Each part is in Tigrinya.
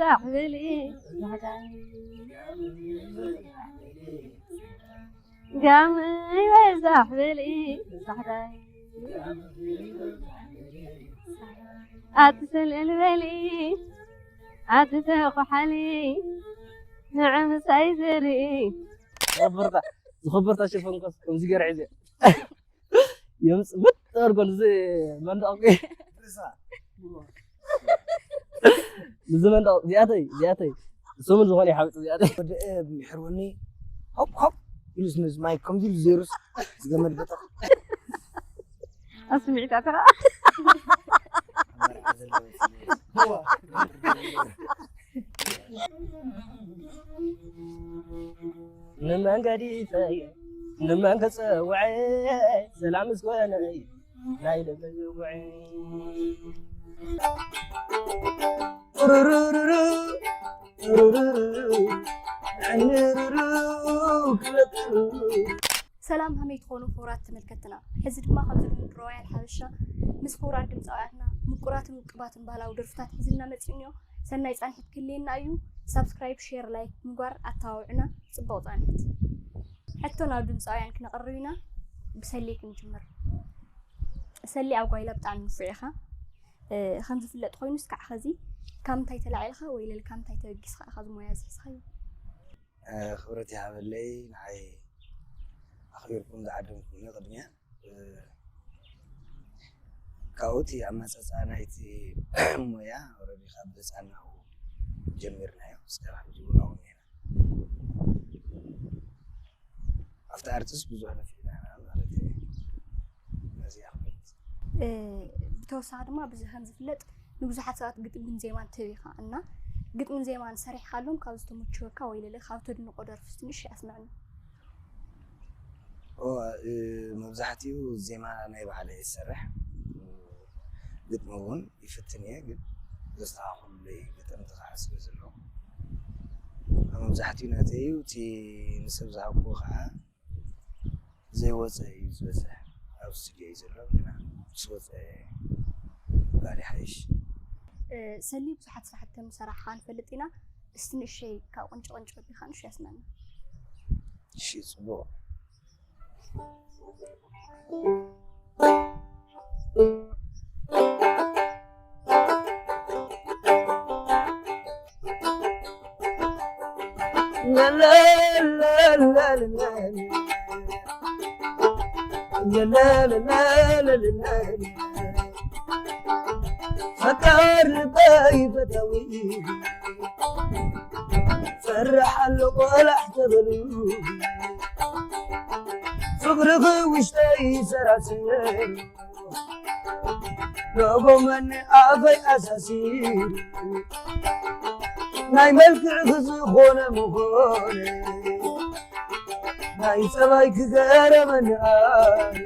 ዛሕ በሊ ዛሕዳይ፣ ጋመይ በዛሕ በሊ ዛሕዳይ፣ ኣቲ ስልል በሊ ኣቲ ተኳሓሊ፣ ንዕምሳይ ዘርኢ። ዝኸበርታ፣ ዝኸበርታ ሽፎን ኮስ ከምዚ ገይረ ሒዘ። የምጽ-፣ ብጥ ኣድርጎ ንዚ መንደቕ፣ ንዚ መንደቕ እዚኣተይ፣ እዚኣተይ። ሰሙን ዝኾነ ይሓብጥ እዚኣተይ። ወዲ፣ እ፣ ይሕርወኒ። ሆፕ፣ ሆፕ ኢሉስ ነዚ ማይክ ከምዚ ኢሉ ዘይሩስ ዝገመድ በጠቕ። ኣብ ስምዒት ኣተራ። ንመን ገዲፈ፣ ንመን ክጸውዐ፣ ሰላም እስኮነ ናይ ልበይ ዝውዐ። ሩሩሩሩ፣ ሩሩሩሩ፣ ዕንሩሩ፣ ክለጥሩ። ሰላም፣ ከመይ ትኾኑ ክቡራት ተመልከትና? ሕዚ ድማ ከምዚ ልሙድ ሮያል ሓበሻ ምስ ክቡራት ድምፃውያትና ምቁራትን ውቅባትን ባህላዊ ደርፍታት ሒዝልና መፂኡ እኒኦ። ሰናይ ፃንሒት ክህልየና እዩ። ሳብስክራይብ፣ ሼር፣ ላይክ ምግባር ኣተባብዑና። ፅቡቕ ፃንሒት። ሕቶ ናብ ድምፃውያን ክነቕርብ ኢና። ብሰሌ ክንጅምር። ሰሌ፣ ኣብ ጓይላ ብጣዕሚ ንፉዕ ኢኻ። እ፣ ከም ዝፍለጥ ኮይኑ እስካዕ ኸዚ ካብ ምንታይ ተላዒልካ ወይ ለለ ካብ ምንታይ ተበጊስካ ኢኻ እዚ ሞያ እዚ ሒዝካዮ? እ፣ ክብረት ይሃበለይ ንዓይ ኣኽቢርኩም ዝዓደምኩምኒ ቅድሚያ። እ፣ ካብኡ እቲ ኣመጻጽኣ ናይቲ ሞያ ኦረዲ ካብ ህጻንና ጀሚርናዮ እስካብ ሕጂ እውን ኣብኡ ኢና። ኣብቲ ኣርትስ ብዙሕ ለፊዕና ኢና ማለት እዩ። ነዚ ኣኽብረት። እ፣ ብተወሳኺ ድማ ብዚ ከም ዝፍለጥ ንብዙሓት ሰባት ግጥምን ዜማን ትህብ ኢኻ እና ግጥምን ዜማን ሰሪሕካሎም ካብ ዝተመችወካ ወይ ለለ ካብ ተድንቆ ደርፊ ትንሽ ኣስምዕና። ኦ፣ እ፣ መብዛሕትኡ ዜማ ናይ ባዕለይ እሰርሕ፣ ግጥሚ እውን ይፍትን እየ፣ ግን ዘስተኻኽሉለይ ገጠምቲ ከዓ ስለ ዘለዉ፣ መብዛሕትኡ ናተይ እዩ። እቲ ንሰብ ዝሃብኩዎ ከዓ ዘይወፀ እዩ ዝበዝሕ። ኣብ ስቱድዮ እዩ ዘሎ፣ ግና ምስ ወፀ ባሊ ሓይሽ። እ፣ ሰሊ ብዙሓት ስራሕቲ ከም ዝሰራሕካ ንፈልጥ ኢና። እስቲ ንእሸይ ካብ ቁንጭ ቁንጭ ወዲኻ ንእሸይ ኣስመና። እሺ፣ ፅቡቕ። ፈቃር ልበይ ፈታዊ ፈርሕ ኣሎ ቆላሕ ተበሉ ፍቅርኺ ውሽጠይ ሰራስር ሎጎመኒ ኣፈይ ኣሳሲሩ ናይ መልክዕኺ ዝኾነ ምኾነ ናይ ጸባይ ክገረመኒ ኣነ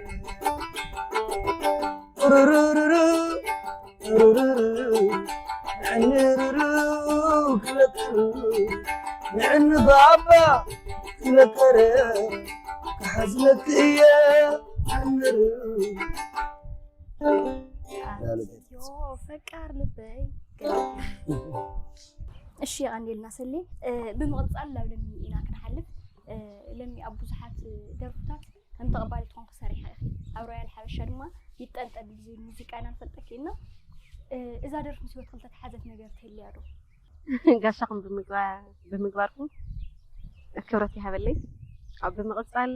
ሩሩሩሩ ሩሩሩሩ ንዕንሩሩ ክለቅሩ ንዕኒ ባባ ክለቀረ ክሓዝለኪ እየ ንዕንሩ ዮ ፈቃር ልበይ። እሺ፣ የቐንየልና ሰሌ። እ፣ ብምቕጻል ናብ ለሚ ኢና ክንሓልፍ። እ፣ ለሚ ኣብ ብዙሓት ደርፍታት ከም ተቐባሊት ኮንኪ ሰሪሓ ኢኺ። ኣብ ሮያል ሓበሻ ድማ ይጠንጠን እዩ ዝብል ሙዚቃ ኢና ንፈልጠኪ እና፣ እ፣ እዛ ደርፊ ምስ ህይወትኪ ዝተተሓዘት ነገር ትህልያ ዶ? ጋሻኹም ብምግባ-፣ ብምግባርኩም ክብረት ይሃበለይ። ኣብ ብምቕጻል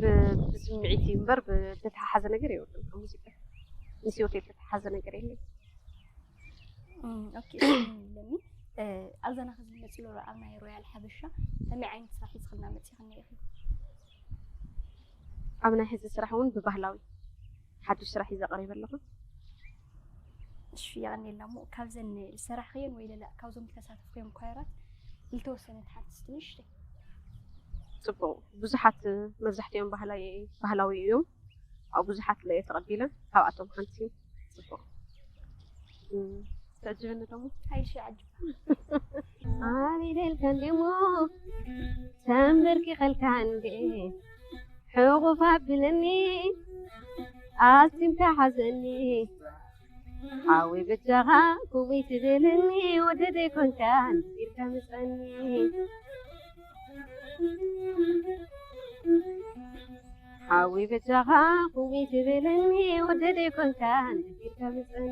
ብ-፣ ብስምዒት እዩ እምበር ብ-፣ ብተተሓሓዘ ነገር የብሉን። ኣብ ሙዚቃ ምስ ህይወተይ ዝተተሓሓዘ ነገር የለን። እም፣ ኦኬ፣ እሺ፣ ለሚ፣ እ፣ ኣብዛ ናኸ ዝመጽእ ዘሎ ኣብ ናይ ሮያል ሓበሻ ከመይ ዓይነት ስራሕ ሒዝክልና መጺእኪ እኒኢኺ? ኣብ ናይ ሕዚ ስራሕ እውን ብባህላዊ ሓድሽ ስራሕ እዩ ዘቕሪበ ኣለኹ። እሺ፣ የቐንየልና። እሞ ካብዘን ዝሰራሕኽየን ወይ ለለ ካብዞም ዝተሳተፍክዮም ኳየራት ዝተወሰነ ትሓትስ ትንሽ? ጽቡቕ። ብዙሓት፣ መብዛሕትኦም ባህላዊ፣ ባህላዊ እዮም። ኣብ ብዙሓት ለየ ተቐቢለ፣ ካብኣቶም ሓንቲ። ጽቡቕ። እም፣ ተዕጅበኒ ደሞ? ኣይሽ፣ ይዓጅብ። ኣቤለልካ እንዴሞ፣ ተንበርኪኸልካ እንዴ፣ ሕቑፍ ኣቢለኒ፣ ኣስቲምካ ሓዘኒ። ሓወይ በጃኻ ከምኡ ትብለኒ ወደደ ኮንካ ኢልካ ምጸኒ። ሓወይ በጃኻ ከምኡ ትብለኒ ወደደ ኮንካ ኢልካ ምጸኒ።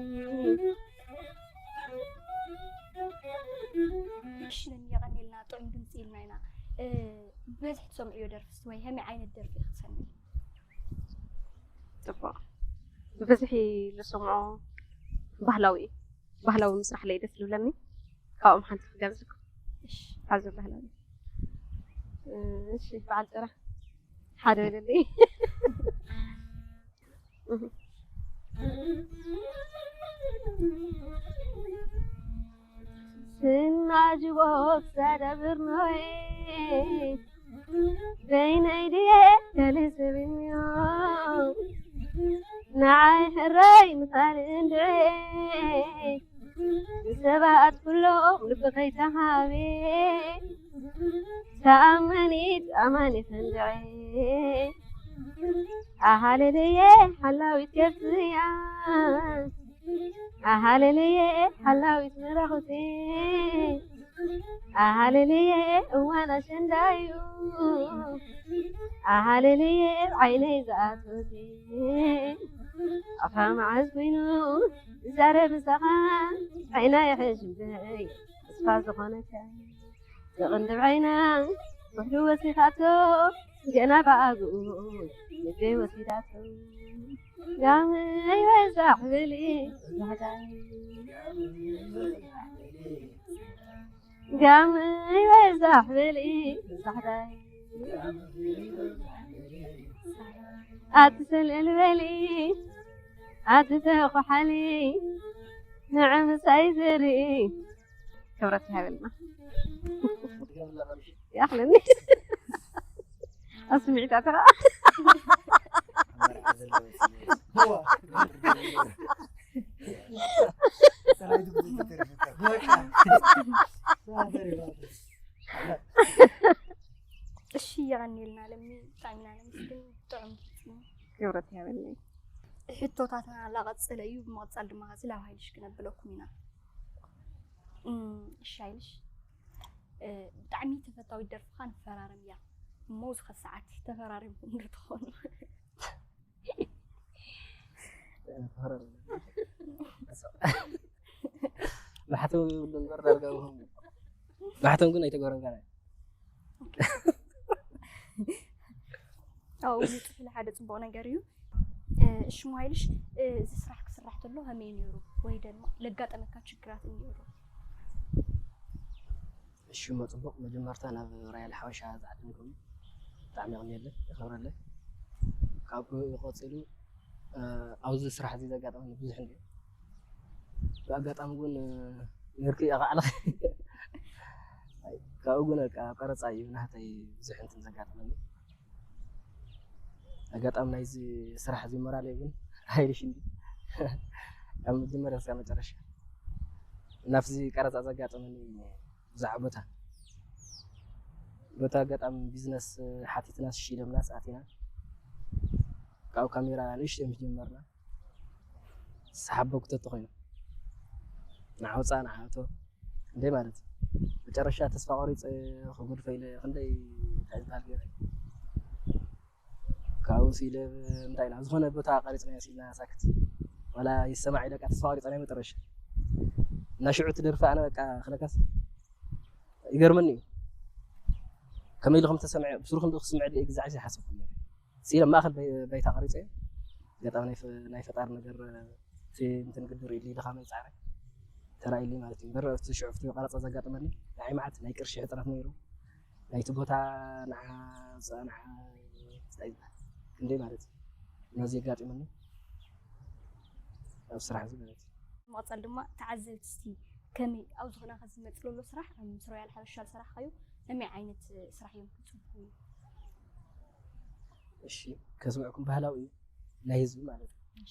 ሽነን የቐኒልና ጥዑም ድምፂ ኢልና ኢና። ብበዝሒ ትሰምዕዮ ደርፍስ ወይ ከመይ ዓይነት ደርፊ ክትሰምዒ? ጽቡቕ። ብብዝሒ ዝሰምዖ ባህላዊ እዩ። ባህላዊ ምስራሕ ለይ ደስ ዝብለኒ። ካብኦም ሓንቲ ክጋብዘኩም። እሺ። ኣዝዩ ባህላዊ። እሺ፣ በዓል ጭራ ሓደ በለለይ። ስናጅቦ ክሳዳ ብርኖይ በይነይ ድየ ተልስብንዮ ንዓይ ሕራይ ንኻልእ እንድዐ ንሰባት ኩሎም ልቢ ከይተሃበ ተኣመኒት ኣማኒት እንድዐ ኣሃለለየ ሓላዊት ከብትያ ኣሃለለየ ሓላዊት መራኹቲ ኣሃለለየ እዋን ኣሸንዳዩ ኣሃለለየ ዓይነይ ዝኣትወቲ ኣኻ መዓዝ ኮይኑ ዝዛረብ ምሳኻ ዓይና ይሕሽ እምበይ ተስፋ ዝኾነካ ዘቕንድብ ዓይና ውሕዱ ወሲኻቶ ገና ብኣግኡ ልበይ ወሲዳቶ ጋመይ በዛሕ በሊ ዛሕዳይ ጋመይ በዛሕ በሊ ዛሕዳይ ኣቲ ሰልእል በሊ ኣቲ ተኹሓሊ ንዕምሳይ ዘርኢ ክብረት ይሃበልና። ይኣኽለኒ ኣብ ስምዒታትኻ እሺ የቐኒልና ለሚ ብጣዕሚ ኢና ነመስግን ጥዑም ድምፂ ክብረት ይሃበልና። ሕቶታትና ላቐፀለ እዩ። ብምቕፃል ድማ እዚ ላብ ሃይልሽ ክነብለኩም ኢና። እም፣ እሺ ሃይልሽ፣ እ፣ ብጣዕሚ ተፈታዊት ደርፍኻ ንፈራረም እያ እሞ ዝኸ ሰዓት ተፈራሪምኩም ዶ ትኾኑ? ማሕተም ይብሉ እምበር ዳርጋ ይኹን ማሕተም ግን ኣይተገበረን ጋር ኣው ንጥፍሊ ሓደ ፅቡቕ ነገር እዩ። እሺ ሞባይልሽ እዚ ስራሕ ክስራሕ ተሎ ከመይ ነይሩ ወይ ድማ ለጋጠመካ ችግራት እኒሩ? እሺ እሞ ፅቡቕ መጀመርታ ናብ ራያል ሓበሻ ዝዓደምኩም ብጣዕሚ የቕንየለይ የኸብረለይ። ካብኡ ቀፂሉ ኣብዚ ስራሕ እዚ ዘጋጠመኒ ብዙሕ እንዲ ብኣጋጣሚ እውን ነርኪ ኣኻዕልኺ ካብኡ ግን በቃ ቀረፃ እዩ ናህተይ ብዙሕ እንትን ዘጋጠመኒ። ኣጋጣሚ ናይዚ ስራሕ እዚ ሞራል ግን ኣይልሽ እንዲ ካብ መጀመርያ እስካብ መጨረሻ ናብዚ ቀረፃ ዘጋጠመኒ ብዛዕባ ቦታ ቦታ ኣጋጣሚ ቢዝነስ ሓቲትና ሽለምናስ ኣቲና ካብኡ ካሜራ ንእሽተይ ምስ ጀመርና ሰሓቦ ክተቶ ኮይኑ ንዓውፃ ንዓእቶ እንደ ማለት መጨረሻ ተስፋ ቆሪፀ ክጉድፈ ኢለ ክንደይ እንታይ ዝበሃል ገይረ ካብኡ ሲለ እንታይ ኢና ዝኾነ ቦታ ቀሪፅና ሲልና ሳክት ዋላ ይሰማዕ ኢለካ ተስፋ ቆሪፀ ናይ መጨረሻ እና ሽዑ ትደርፊ ኣነ በቃ ክለካስ ይገርመኒ እዩ ከመይ ኢሉ ከም ተሰምዐ ብስሩ ክንዲ ክስምዐ ድየ ግዛዕ ዘይሓሰብኩ ነይረ ሲለ ማእኸል ባይታ ቀሪፀ እዩ ገጣሚ ናይ ፈጣሪ ነገር እቲ እንትን ግድር ኢሉ ኢልኻ መይፃዕረ ተራኢሊ ማለት እዩ እምበር እቲ ሽዑ ፍትዊ ቀረፃ ዘጋጥመኒ ንዓይ መዓት ናይ ቅርሺ ሕፅረት ነይሩ ናይቲ ቦታ ንዓ ውፃእ ንዓ እንታይ ይበሃል ክንደይ ማለት እዩ ነዚ የጋጢመኒ ኣብ ስራሕ እዚ ማለት እዩ መቐፀል ድማ ተዓዘብቲ እስቲ ከመይ ኣብዚ ኹና ከዚ ዝመፅእ ዘሎ ስራሕ ምስ ሮያል ሓበሻ ዝሰራሕካዮ ከመይ ዓይነት ስራሕ እዮም ክፅብቁ እሺ ከስምዕኩም ባህላዊ እዩ ናይ ህዝቢ ማለት እዩ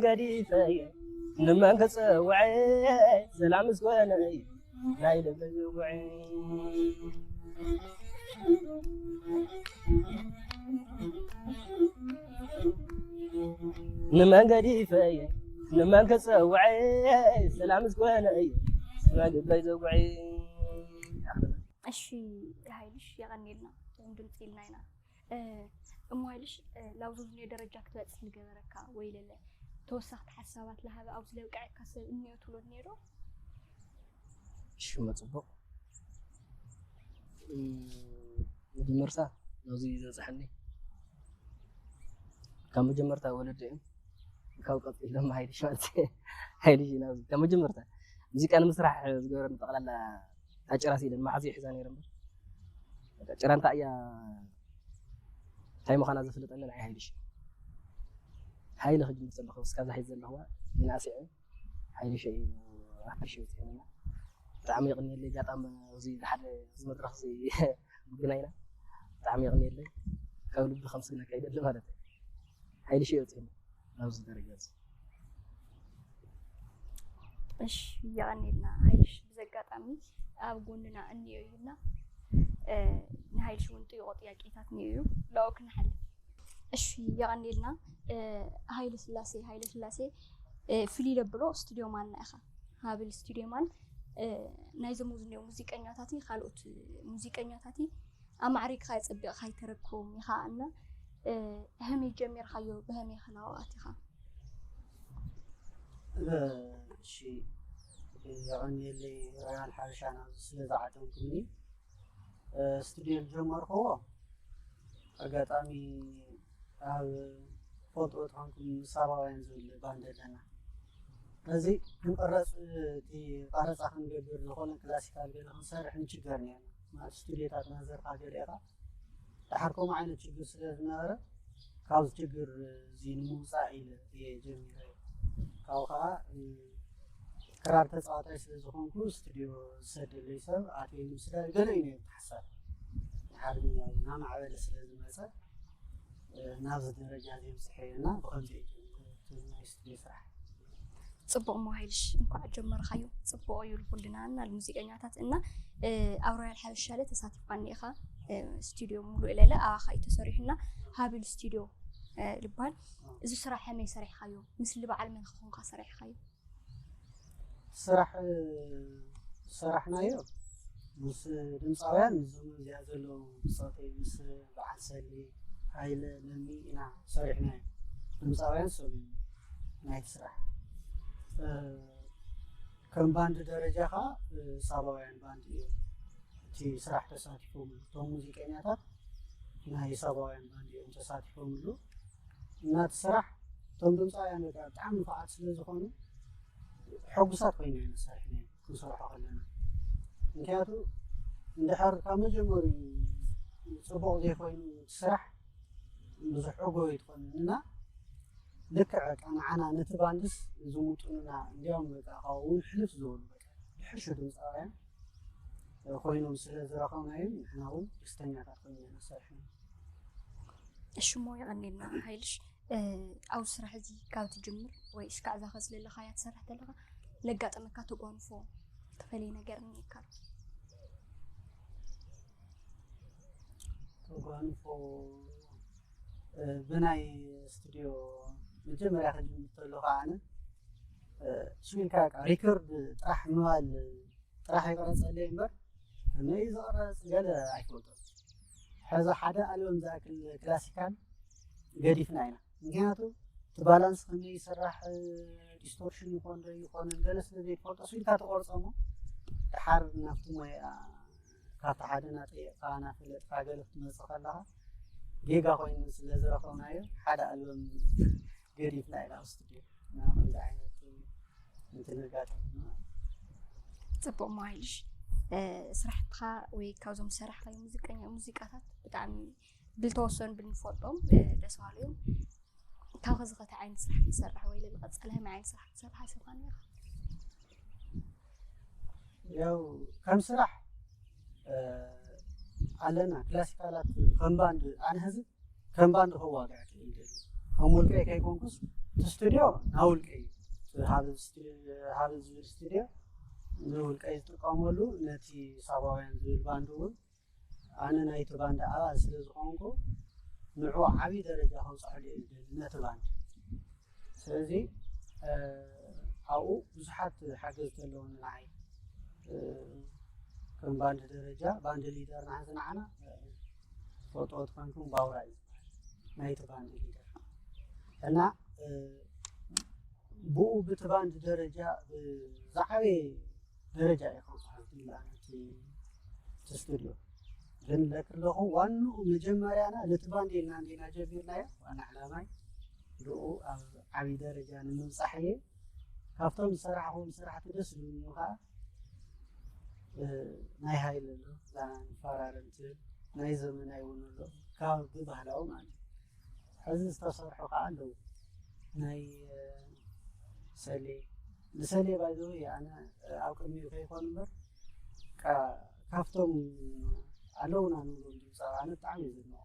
ገዲፈ ንመን ክጸውዐ ሰላም እስኮነ ናይ ልበይ ዝውዐ ንመን ገዲፈ ንመን ክጸውዐ ሰላም እስኮነ መግበይ ዘጉዐ። እሺ ሃይልሽ የቐኔልና። ጥዑም ድምፂ ኢልና ኢና። እሞ ሃይልሽ ናብዚ ዝኒኦ ደረጃ ክትበፅሕ ዝገበረካ ወይ ለለ ተወሳኽቲ ሓሳባት ለሃበ ኣብዚ ለብቅዐካ ሰብ እኒኦ ትብሎ እኒኦ ዶ? ሽመ ፅቡቕ። መጀመርታ ናብዚ ዘብፅሐኒ ካብ መጀመርታ ወለደ እዮም። ካብ ቀፂሎም ሃይልሽ ማለት ሃይልሽ ናብዚ ካብ መጀመርታ ሙዚቃ ንምስራሕ ዝገበረኒ ጠቕላላ ኣጭራስ ኢለን መሓዝኡ ሒዛ ነይረ እምበር ጭራ እንታይ እያ እንታይ ምዃና ዘፍለጠኒ ናይ ሃይልሽ። ሃይለ ክጅምር ዘለኹ እስካዛ ሒዝ ዘለኽዋ ይንኣስ እየ። ሃይልሽ እዩ ሃይልሽ እዩ ትብለና። ብጣዕሚ የቕንየለይ ኣጋጣሚ እዚ ሓደ እዚ መድረኽ እዚ ምግናይና ብጣዕሚ የቕንየለይ። ካብ ልቢ ከምስግነካ ይደሊ ማለት እዩ። ሃይልሽ እዩ ኣውፅእኒ ናብዚ ደረጃ እዚ። እሺ የቐንየልና ሃይልሽ። ብዘጋጣሚ ኣብ ጎንና እኒኦ እዩና ንሃይልሽ እውን ጥይቆ ጥያቄታት እኒኦ እዩ ለኦ ክንሓልፍ። እሺ የቐንየልና። ሃይለ ስላሴ ሃይለ ስላሴ ፍልይ ለብሎ ስቱድዮ ማን ኢኻ ሃብል ስቱድዮ ማን ናይዞም ዝኒኦ ሙዚቀኛታት ካልኦት ሙዚቀኛታት ኣማዕሪግካ የፀቢቕካ ኣይተረክቦም ኢኻ እና ብሀመይ ጀሚርካዮ ብሀመይ ከ ናብኡ ኣቲኻ? እሺ የቐንየለይ ሮያል ሓበሻ ናብዚ ስለ ዝዓደምኩምኒ። ስቱድዮ ዝጀመርክዎ ኣጋጣሚ ኣብ ፈልጥዎ ተኾንኩም ሳባውያን ዝብል ባንድ ኣለና። ነዚ ክንቅረፅ እቲ ቀረፃ ክንገብር ዝኾነ ክላሲካል ገለ ክንሰርሕ ንችገር ነርና። ማለት ስቱድዮታት ናዘርካ ገሊእኻ ድሓር ከምኡ ዓይነት ችግር ስለ ዝነበረ ካብዚ ችግር እዚ ንምውፃእ ኢለ እየ ጀሚረ። ካብኡ ከዓ ክራር ተፃዋታይ ስለ ዝኾንኩ ስቱድዮ ዝሰደለይ ሰብ ኣትየ ንምስዳድ ገለ እዩ ነይሩ ሓሳብ። ድሓር ግን ያው እናማዕበለ ስለ ዝመፀ ናብዚ ደረጃ እዚ የብፅሐ እና ብኸምዚ እዩ ጀሚሩ እቲ ናይ ስቱድዮ ስራሕ። ፅቡቕ እሞ ሃይልሽ እንኳዕ ጀመርካዮ። ፅቡቕ እዩ ንኩልና እና ንሙዚቀኛታት እና ኣብ ሮያል ሓበሻ ለ ተሳቲፍካ እኒኢኻ። ስቱድዮ ሙሉእ ለለ ኣባኻ እዩ ተሰሪሑ እና ሃብል ስቱድዮ ልባል። እዚ ስራሕ ከመይ ሰሪሕካዮ? ምስሊ በዓል መን ክኾንካ ሰሪሕካዮ? ስራሕ ዝሰራሕናዮ ምስ ድምፃውያን ምስዞም እዚኣ ዘለዉ ብፆተይ ምስ በዓል ሰሊ ሃይለ ለሚ ኢና ሰሪሕናዮ። ድምፃውያን ሰብ እዩ ናይቲ ስራሕ። ከም ባንድ ደረጃ ከዓ ሳባውያን ባንድ እዮም እቲ ስራሕ ተሳቲፎምሉ። እቶም ሙዚቀኛታት ናይ ሳባውያን ባንድ እዮም ተሳቲፎምሉ። እና እቲ ስራሕ እቶም ድምፃውያን በቃ ብጣዕሚ ንፉዓት ስለ ዝኾኑ ሕጉሳት ኮይና ኢና ሰሪሕናዮ ክንሰርሖ ከለና። ምክንያቱ እንድሕር ካብ መጀመሪኡ ፅቡቕ ዘይኮይኑ እቲ ስራሕ ብዙሕ ዕጎ ኣይትኾንን እና ልክዕ በቃ ንዓና ነቲ ባንድስ ዝሙጡና እንዲያውም በቃ ካብኡ እውን ሕልፍ ዝበሉ በቃ ዝሕሹ ድምፃውያን ኮይኖም ስለ ዝረኸብናዮም ንሕና እውን ደስተኛታት ኮይና ኢና ሰሪሕና። እሺ እሞ የቐኔልና ሃይልሽ። ኣብዚ ስራሕ እዚ ካብ ትጅምር ወይ እስካዕ እዛ ከዚ ዘለኻያ ትሰርሕ ዘለኻ ለጋጠመካ ተጓንፎ ተፈለየ ነገር እኒካ? ተጓንፎ ብናይ ስቱድዮ መጀመርያ ክጅምር ተለኹ ኣነ ስዊልካ ሪከርድ ጥራሕ ምባል ጥራሕ ይቀረፀለይ እምበር ከመይ ዝቐረፅ ገለ ኣይፈልጦን። ሕዚ ሓደ ኣልበም ዝኣክል ክላሲካል ገዲፍና ኢና። ምክንያቱ እቲ ባላንስ ከመይ ይስራሕ ዲስቶርሽን ይኾን ዶ ይኾንን ገለ ስለ ዘይትፈልጦ ስኢልካ ትቆርፆ እሞ ድሓር ናብቲ ሞያ ካብቲ ሓደ እናጠየቕካ እናፈለጥካ ገለ ክትመፅእ ከለኻ ጌጋ ኮይኑ ስለ ዝረኸብናዮ ሓደ ኣልበም ገዲፍና ኢና ኣብ ስቱድዮ እና ከምዚ ዓይነት እንትን ኣጋጢሙና። ፅቡቕ ማይልሽ ስራሕትኻ ወይ ካብዞም ዝሰራሕካዮ ሙዚቀኛ ሙዚቃታት ብጣዕሚ ብልተወሰኑ ብንፈልጦም ደስ በሃሉ እዮም። ካብ ከዚ ከቲ ዓይነት ስራሕ ክትሰርሕ ወይ ለለ ቀፃሊ ከመይ ዓይነት ስራሕ ክትሰርሕ ሓሲብካ እኒኻ? ያው ከም ስራሕ ኣለና ክላሲካላት ከም ባንድ ኣነ ሕዚ ከም ባንድ ከዋግዕ ክእል ደሊ ከም ውልቀይ ከይኮንኩስ እቲ ስቱድዮ ናይ ውልቀይ እዩ። ሃብል ስቱድዮ፣ ሃብል ዝብል ስቱድዮ ንውልቀይ ዝጥቀመሉ፣ ነቲ ሳባውያን ዝብል ባንድ እውን ኣነ ናይቲ ባንድ ኣባል ስለ ዝኾንኩ ንዑ ዓብዪ ደረጃ ከብፅሐሉ እየ ዝደሊ ነቲ ባንድ። ስለዚ ኣብኡ ብዙሓት ሓገዝቲ ኣለዉ ንዓይ። ከም ባንድ ደረጃ ባንድ ሊደር ንሓዚ ንዓና ትፈልጥዎ ትኾንኩም ባውራ እዩ ናይቲ ባንድ ሊደር እና ብኡ ብቲ ባንድ ደረጃ ብዝዓበየ ደረጃ እዩ ከብፅሖ ዝኽእል ኣነ እቲ ስቱድዮ። ግን ለክለኹ ዋንኡ መጀመርያና ነቲ ባንድ ኢልና እንዲና ጀሚርናዮ። ዋና ዕላማይ ብኡ ኣብ ዓብዪ ደረጃ ንምብፃሕ እየ። ካብቶም ዝሰራሕኹም ስራሕቲ ደስ ዝብሉኒ ከዓ ናይ ሃይለ ኣሎ፣ እዛ ንፈራረም ትብል፣ ናይ ዘመናዊ እውን ኣሎ፣ ካብ ብባህላዊ ማለት እዩ። ሕዚ ዝተሰርሑ ከዓ ኣለዉ። ናይ ሰሌ፣ ንሰሌ ባይዘወይ ኣነ ኣብ ቅድሚኡ ከይኮን እምበር ካብቶም ኣለውና ንብሎም ድምፃዊ ኣነ ብጣዕሚ እየ ዘድንቖ።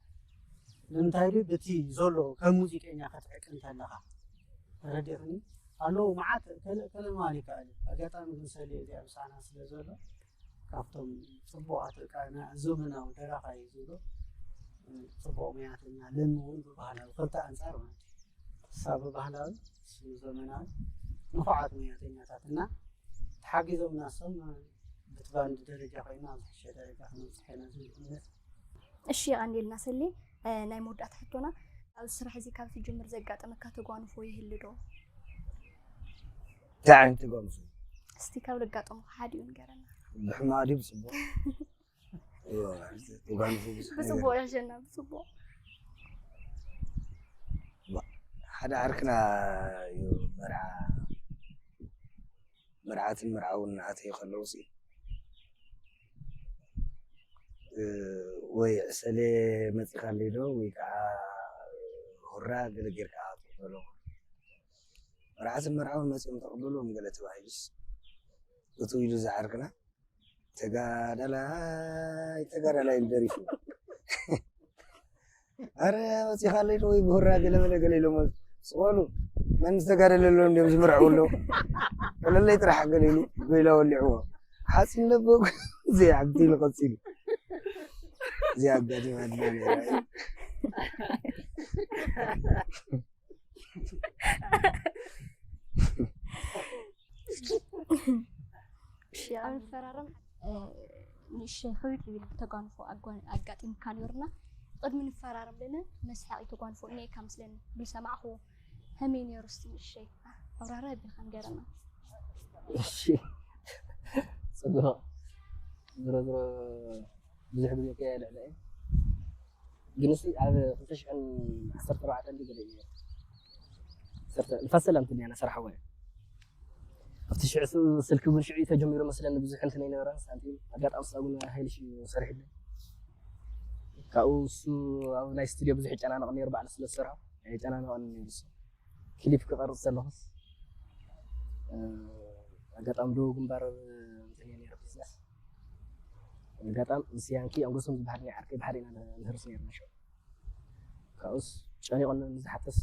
ንምንታይ ድ ብቲ ዘሎ ከም ሙዚቀኛ ክትዕቅ እንተለኻ ተረዲእኽኒ? ኣለዉ መዓት ከለ ከለ ምባል ይከኣል እዩ። ኣጋጣሚ ግን ሰሌ እዚኣ ምሳና ስለ ዘሎ ካብቶም ፅቡቓት በቃ ዘመናዊ ደራፋይ እዩ ዝብሎ ፅቡቕ ሙያተኛ ለሚ እውን ብባህላዊ ክልተ ኣንፃር ማለት እዩ። ንሳ ብባህላዊ ንሱ ዘመናዊ ንፉዓት ሙያተኛታት እና ተሓጊዞምና እሶም ብቲ ባንድ ደረጃ ኮይና ኣብ ዝሕሸ ደረጃ ክነብፅሕ ኢና ዝብል እምነት። እሺ የቐንየልና ሰሌ። ናይ መወዳእታ ሕቶና ኣብዚ ስራሕ እዚ ካብ ትጅምር ዘጋጠመካ ተጓንፎ ይህሉ ዶ? እንታይ ዓይነት ተጓንፎ? እስቲ ካብ ዘጋጠሙካ ሓዲኡ ንገረና። ብሕማቕ ድዩ ብፅቡቕ? ተጓንፎ ብዙሕ ነገር ብፅቡቕ ይሕሸና ብፅቡቕ። ሓደ ዓርክና እዩ መርዓ መርዓትን መርዓውን እናኣተዩ ከለዉ ሲ ወይ ዕሰሌ መፂኻለይ ዶ ወይ ከዓ ሁራ ገለ ጌርካ ትቕበሎ መርዓትን መርዓውን መፂኦም ተቕበልዎም ገለ ተባሂሉስ እቱ ኢሉ ዝዓርክና ተጋዳላይ ተጋዳላይ ኢሉ ደሪፉ ኣረ መፂኻለይ ዶ ወይ ብሁራ ገለመለ ገለ ኢሎሞ ስቆሉ መን ዝተጋደለሎም እንዲዮም ዝምርዕዉ ኣለዉ ወለለይ ጥራሕ ገለ ኢሉ ጎይላ ወሊዕዎ ሓፂን ለበጉ ዘይዓብቲ ኢሉ ቀፂሉ እዚ ኣጋዲም ኣድና ነይራ ንፈራረም ንእሸ ክብድ ዝብል ተጓንፎ ኣጋጢምካ ነይሩና ቅድሚ ንፈራረም ለነ መስሓቂ ተጓንፎ እኒኤካ ምስለኒ ብዝሰማዕኹ ከመይ ነይሩ እስቲ ንእሸ ኣብራራ ኣቢልካ ንገረና እሺ ፅቡቅ ዝሮ ዝሮ ብዙሕ ግዜ ከየልዕለ እየ ግን እስቲ ኣብ ክልተ ሽሕን ዓሰርተ ኣርባዕተን ገለ እዩ ንፋስ ሰላም ትንያና ሰራሕዋ ኣብቲ ሽዑ ስልኪ እውን ሽዑ ተጀሚሩ መስለኒ ብዙሕ እንትን ኣይነበረን ሳንቲም ኣጋጣሚ ስላ እውን ሃይልሽ ሰሪሕለ ካብኡ እሱ ኣብ ናይ ስቱድዮ ብዙሕ ይጨናነቕ ነይሩ ባዕሉ ስለ ዝሰርሖ ኣይጨናነቐን ነይሩ እሱ ክሊፕ ክቐርፅ ዘለኹስ ኣጋጣሚ ደቡብ ግንባር እንትን እየ ነይረ ቢዝነስ ኣጋጣሚ ምስ ያንኪ ኣንጎሶም ዝበሃል ናይ ዓርከይ ብሓደ ኢና ንህርስ ነይርና ሸው ካብኡስ ጨኒቑኒ ንዝሓተስ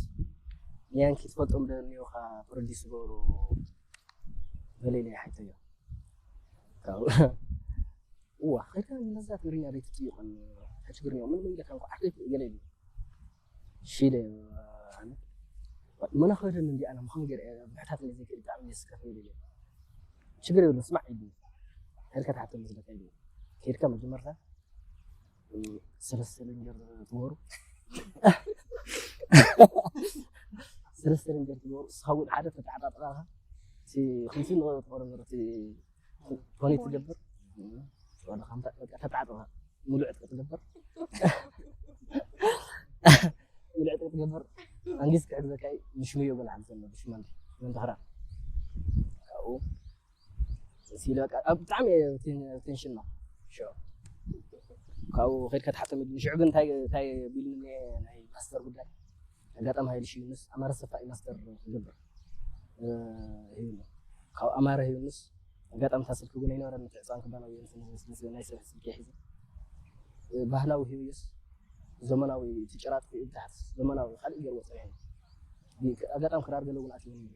ንያንኪ ትፈልጦም ዶ እኒኦኻ ፕሮዲስ ዝገብሩ ገለ ኢለ ሓይተዮ ካብኡ እዋ ኸይዳ ነዛ ትግርኛ ዘይትጥይቐን ከችግርኛ ምን መንገድ ካንኩ ዓርከይ ገለ ኢሉ ሽለ መናኸደን እንዲ ኣነ ምዃን ገር ብሕታት ነዚ ብጣዕሚ የስከፍ ኢሉ ችግር የብሉ ስማዕ ኢሉ ሄድካ ተሓተ መስለካ ኢሉ ከይድካ መጀመርታ ሰለስተ ለንጀር ትወሩ ሰለስተ ለንጀር ትወሩ እስኻ እውን ሓደ ተተዓጣጥቃኻ ከምሲ ንቆረበሩ ኮኔት ትገብር ተተዓጥቃ ሙሉዕ ዕጥቂ ትገብር ሙሉዕ ዕጥቂ ትገብር ኣንጊስ ክሕግዘካ እዩ ንሽመዮ ገለ ሓግዘኒ ብሽመንዲ ሽመንዲ ክራ ካብኡ ሲለ ብጣዕሚ ቴንሽን ነው ካብኡ ከይድ ከተሓተም ንሽዑ ግን እንታይ ቢልኒ ናይ ማስተር ጉዳይ ኣጋጣሚ ሃይልሽ ዩንስ ኣማረ ሰፋ ማስተር ክገብር ሂብኒ ካብ ኣማረ ሂብንስ ኣጋጣሚ እታ ስልኪ እውን ኣይነበረኒ እቲ ዕፃን ክባና ናይ ስራሕ ስልኪ ሒዘ ባህላዊ ህይወት ዘመናዊ እቲ ጭራጥ ብታሕት ዘመናዊ ካልእ ገይርዎ ፀኒሑ ኣጋጣሚ ክራር ገለ እውን ኣትወኒ።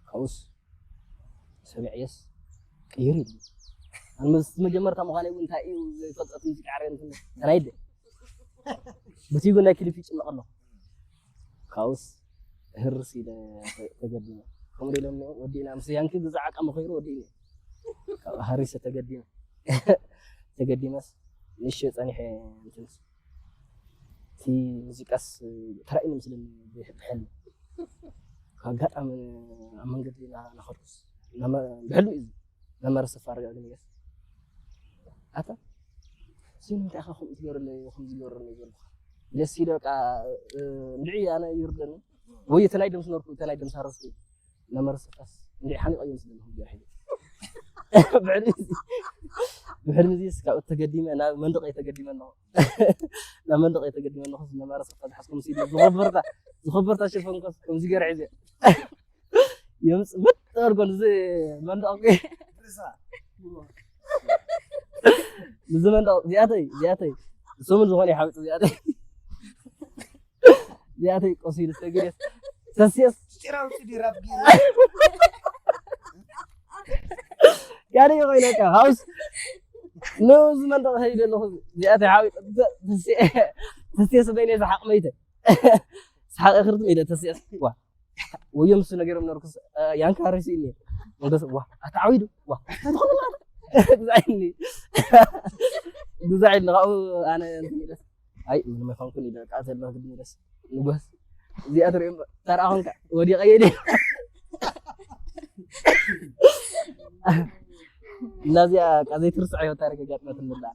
ካብኡስ ሰሚዐየስ ቅይር ኢሉ። ኣነ ምስ መጀመርታ ምዃነይ እውን እንታይ እዩ ዘይፈልጠት ሙዚቃ ዓርየ እንትን ተናይደ። በቲ ግን ናይ ክሊፕ ይጭነቕ ኣለኹ። ካብኡስ ህርስ ኢለ ተ-፣ ተገዲመ። ከምኡ ኢሎም ወዲእና ምስ ያንኪ ግዛዕ ዓቃ መኸይሩ ወዲእኒ። ካብ ሃሪሰ ተገዲመ። ተገዲመስ ንእሽቶ ጸኒሐ እንትንስ። እቲ ሙዚቃስ ተራእዩ ምስልን ብሕልሚ። ኣጋጣሚ ኣብ መንገዲ እና-፣ እናኸድኩስ፣ እናመ-፣ ብሕልሚ እዩ። መመረ ሰፋ ኣረጋግኒ ገስ። ኣታ፣ እዚ ንምንታይ ኢኻ ከምኡ ትገብረለይ፣ ከምኡ ዝገብረለይ ዘለኹ? ኢለስ ኢለ በቃ፣ እ፣ እንድዒ ኣነ ይርደኒ። ወይ እተ ናይ ደምስ ነርኩ፣ እተ ናይ ደምስ ሃረስኩ። መመረ ሰፋስ፣ እንድዒ ሓኒቐ ይመስለኒ፣ ከምኡ ገይረ ሒዘ። ብሕልሚ እዚ፣ ብሕልሚ እዚስ ካብኡ ተገዲመ፣ ናብ መንደቕ እየ ተገዲመ ኣለኹ። ናብ መንደቕ እየ ተገዲመ ኣለኹ፣ መመረ ሰፋ ዝሓዝኩም ሲል፣ ዝኸበርታ፣ ዝኸበርታ ሽፈንኮስ፣ ከምዚ ገይረ ሒዘ። የምጽ-፣ ምጥ ኣድርጎ ንዚ መንደቕ እኮ። ንዚ መንደቕ እዚኣተይ፣ እዚኣተይ። ስሙን ዝኾነ ይሓብጥ እዚኣተይ። እዚኣተይ ቆሲሉ ሰጊደስ። ተስየስ። ጭራው ጭዲራብ ጊሩ። ያኔ ይኾይነ እኮ፣ ሃውስ። ንዚ መንደቕ ኸይደ ኣለኹ። እዚኣተይ ሓቢጥ። ተስየ-፣ ተስየስ በይነ ዝሓቕ መይተ። ሰሓቕ እኽርትም ኢለ ተስየስ። ዋ። ወዮ ምስ ነገሮም ነርኩስ፣ እ፣ ያንካ ርሲኒ። ወደስ፣ ዋ፣ ኣታ ዓዊዱ፣ ዋ፣ እንታይ ትኾን ኣለኻ? ግዛዕኒ። ግዛዕኒ፣ ካብኡ ኣነ እንትን ኢለስ፣ ኣይ፣ ምንም ኣይኮንኩን ኢለ፣ በቃ፣ ዘሎ ግድን ኢለስ፣ ንጎስ። እዚኣ ትሪኦም፣ ተረኣ ኾንካ፣ ወዲቐ እየ ኢለ። እና እዚኣ፣ በቃ፣ ዘይትርስዖ ህይወት ታሪክ ኣጋጥመትኒ ኣላ።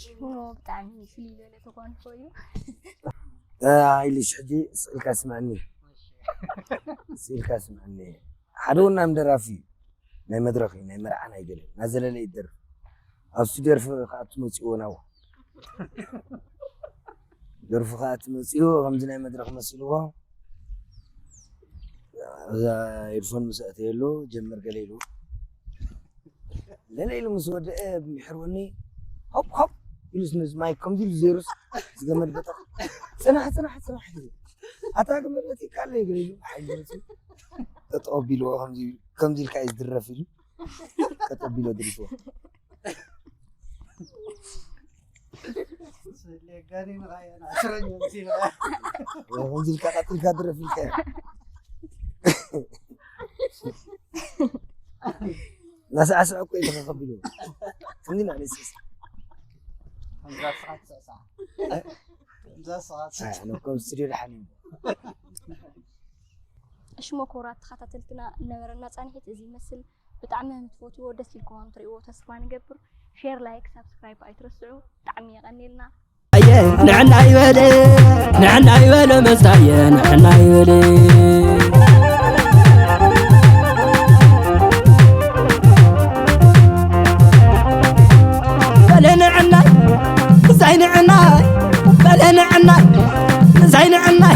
ሽሙ ብጣዕሚ ፍልይ ዝበለ ተጓንፎ እዩ። እ፣ ሃይልሽ፣ ሕጂ ስእልካ ስምዐኒ። ስእልካ ስምዐኒ። ሓደ ወናም ደራፊ እዩ። ናይ መድረኽ እዩ፣ ናይ መርዓ ናይ ገለ። እናዘለለ ይደርፍ። ኣብ ስቱድዮ ደርፊ ክኣቱ መጺእዎ ናብኡ። ደርፉ ክኣቱ መጺኡ፣ ከምዚ ናይ መድረኽ መሲልዎ። እዛ ሄድፎን ምስ ኣእተየሉ፣ ጀምር ገለ ኢሉ። ገለ ኢሉ ምስ ወደአ፣ ብሚሕርወኒ፣ ሆፕ፣ ሆፕ ኢሉስ ነዚ ማይክ ከምዚ ኢሉ ዘይሩስ፣ ዝገመድ በጠቕ። ጽናሕ፣ ጽናሕ፣ ጽናሕ ኢሉ። ኣታ ገመድ በጢቕካ ኣሎ፣ ገለ ኢሉ፣ ብሓይሊ መጺኡ። ጠጠው ኣቢልዎ፣ ከምዚ፣ ከምዚ ኢልካ እዩ ዝድረፍ ኢሉ። ጠጠው ኣቢሉ ኣድሪፍዎ። ስሌጋኒ ንኻየና፣ እስረኛ መሲልካ። ከምዚ ኢልካ ቀጢልካ ድረፍ ኢልካ። እናሳዕስዐ እኮ እዩ ተኸቢሉ። ክንዲ ናዕሊ ስስ። ከምዛ ስኻ ትስዕስዓ። ከምዛ ስኻ ትስዕስዓ። ኣይ፣ ኣነ እኮ ኣብ ስቱድዮ ደሓን እዩ። እሺ፣ መኮራት ተኸታተልትና ነበረና ጻንሒት እዚ ይመስል። ብጣዕሚ ከም ትፈትዎ፣ ደስ ኢልኩም ከም ትርእይዎ ተስፋ ንገብር። ሼር፣ ላይክ፣ ሳብስክራይብ ኣይትረስዑ። ብጣዕሚ የቐንየልና። ንዕና ይበል፣ ንዕና ይበል መስታየ፣ ንዕና ይበል። በለ ንዕናይ፣ እዛይ ንዕናይ፣ በለ ንዕናይ፣ እዛይ ንዕናይ።